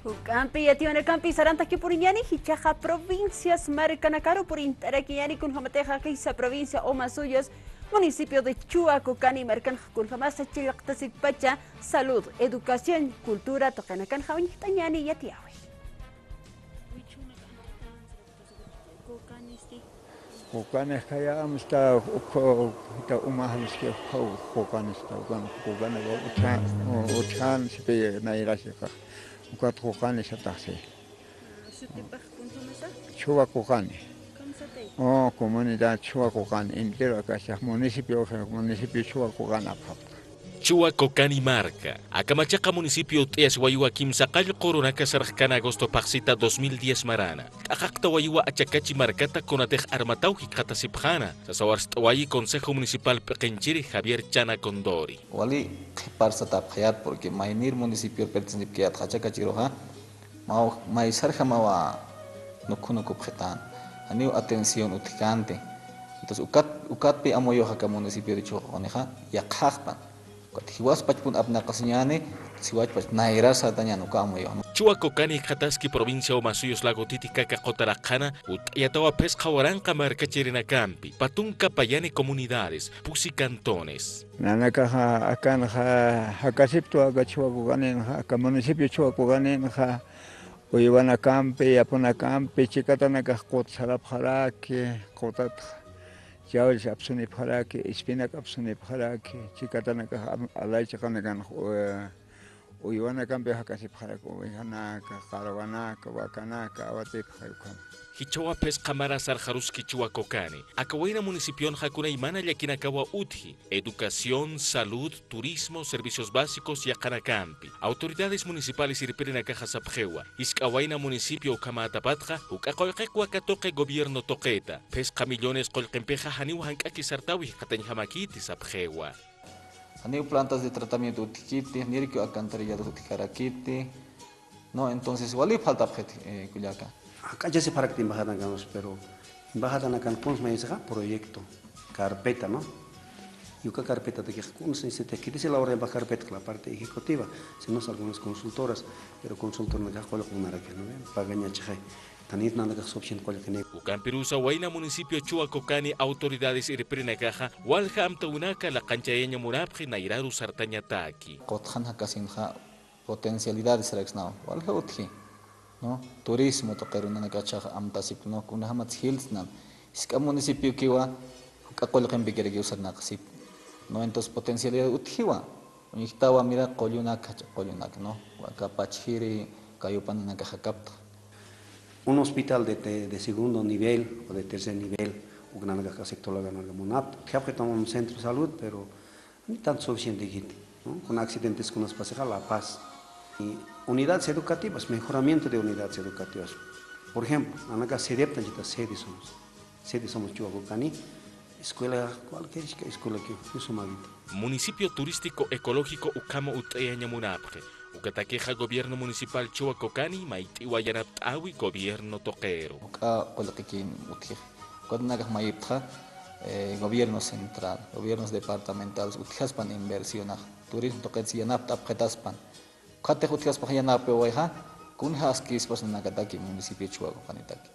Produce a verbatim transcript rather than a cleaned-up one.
Juk'ampi yatiyawanakampi sarantakipuniñäni, jichhaxa provincias markanakaru purint'arakiñäni, kunjamatixa jisa provincia Omasuyos, municipio de Chuacocani markanxa kunjamasa chillqtasippacha salud, educación, cultura tuqinakanxa uñjt'añäni yatiyäwi. Quqanix khaya amsta ukhu, jita uma jalski ukhu, quqanista, ukan quqani utjan, utjan sipi nayrasiqa. Ukat quqani sataxsi. Sutipax kunjamasa? Chuwa quqani. Kamsatay. Oh, comunidad Chuwa quqani, entero akasax municipio, municipio Chuwa quqani apxapta. Chuwa Cocani marka. Aka machaqa municipio Ut'ayas waywa kimsa qallqu urunaka sarxkana agosto phaxsita dos mil diez marana. T'aqaqta waywa achakachi markata kunatix armataw jikxatasipxäna, sasaw arst'awayi Consejo Municipal p'iqinchiri Javier Chana Condori. Wali qhiparsatapxayät, porque maynir municipio pertenecipkayät achakachiruxa, maw-, maysarjamawa nukhu nukhupxitan. Janiw atención utjkänti. Entonces, ukat, ukatpi amuyux aka municipio de Chuwa Quqanixa yaqhaxpan. Ukat jiwaspachpun apnaqasiñäni, jiwaspach nayrar sartañäni uka amuyux. Chuwa Cocani jikxataski provincia Omasuyos lago Titicaca qutaraqxana, Ut'ayatawa phisqa waranqa markachirinakampi, patunka payani comunidades, pusi cantones. Nanakaxa akanxa jakasiptu aka Chuwa Quqaninxa, aka municipio Chuwa Quqaninxa, uywanakampi, yapunakampi, chikatanakax qut sarapxaraki, qutatxa chawllis apsunipxaraki, ispinak apsunipxaraki, chikatanakax am-, alaychiqanakanx, eh, uywanakampi jakasipxaraki, ovejanaka, qarwanaka, wakanaka, awatipxay ukham. Jichhawa phisqa mara sarxaruski Chuwa Cocani, aka wayna municipionxa kunaymana llakinakawa utji, educación, salud, turismo, servicios básicos yaqanakampi. Autoridades municipales irpirinakaxa sapxiwa, jisk'a wayna municipio ukhamätapatxa, juk'a qullqiq waka tuqi gobierno tuqita, phisqa millones qullqimpixa janiw jank'aki sartawi jikxatañjamakiti sapxiwa. Janiw plantas de tratamiento utjkiti, nirkiw alcantarillados utjkarakiti, ¿no? Entonces, wali faltapxit, eh, kullaka. Jak'achasipxarakti embajadanakamas, pero embajadanakan kuns mayinsixa proyecto, carpeta, ¿no? Y uka carpetatakix kuns necesita, kitisi lawraypax carpeta, la parte ejecutiva, sino algunas consultoras, pero consultornakax qullqinaraki, ¿no? Pagañachixay. Tanit nanakax suficiente qullqini. Ukampirusa wayna municipio Chuwa Cocani autoridades irpirinakaxa, walja amtawinaka laqanchayaña munapxi nayraru sartañataki. Qutxan jakasinxa potencialidades saraksnaw, walja utji, ¿no? Turismo tuqiru nanakachax amtasipki, ¿no? Kunjamat jilsnan, jisk'a municipiokiwa, juk'a qullqimpikirakiw sarnaqasip, ¿no? Entonces potencialidad utjiwa, uñjtawa mira qullunak, jach'a qullunak, ¿no? Waka pachjiri, kayupananakax jakapta. Un hospital de, de, de segundo nivel o de tercer nivel, uka nanakax sector lagarnaga munapta. Utjapxi también un centro de salud, pero ni tanto suficiente kiti, ¿no? Con accidentes, con las paseja La Paz. Y unidades educativas, mejoramiento de unidades educativas. Por ejemplo, nanakax sede, tanchita sede somos. Sede somos Chuwa Cocani. Escuela, cualquier escuela que, no somos. Municipio turístico ecológico ukhama ut'ayaña munapxi. Ukatakixa gobierno municipal Chuwa Cocani mayt'iwa yanapt'awi gobierno tuqiru. Juk'a qullqikin utjix. Ukatanakax mayiptxa, eh, gobierno central, gobiernos departamentales utjaspan inversionax, turismo tuqitsi yanapt'apxitaspan. Ukatix utjaspax yanapt'awayxa, kunja askispas nanakataki municipio Chuwa Cocani taki.